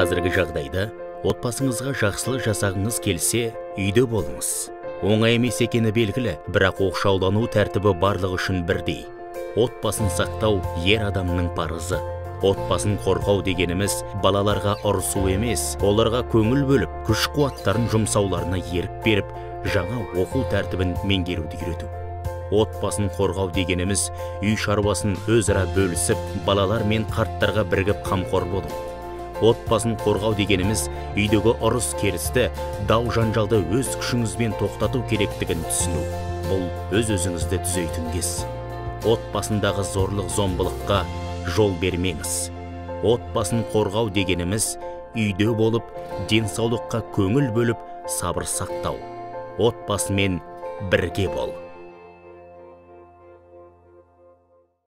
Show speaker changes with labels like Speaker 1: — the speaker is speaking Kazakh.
Speaker 1: Қазіргі жағдайда отбасыңызға жақсылық жасағыңыз келсе, үйде болыңыз. Оңай емес екені белгілі, бірақ оқшаулану тәртібі барлығы үшін бірдей. Отбасын сақтау ер адамның парызы. Отбасын қорғау дегеніміз балаларға ұрысу емес, оларға көңіл бөліп, күш қуаттарын жұмсауларына ерік беріп, жаңа оқу тәртібін меңгеруді үйрету. Отбасын қорғау дегеніміз үй шаруасын өзара бөлісіп, балалар мен қарттарға бірігіп қамқор болу. Отбасын қорғау дегеніміз үйдегі ұрыс керісті, дау жанжалды өз күшіңізбен тоқтату керектігін түсіну. Бұл өз өзіңізді түзейтін кез. Отбасындағы зорлық зомбылыққа жол бермеңіз. Отбасын қорғау дегеніміз үйде болып, денсаулыққа көңіл бөліп, сабыр сақтау. Отбасымен бірге бол.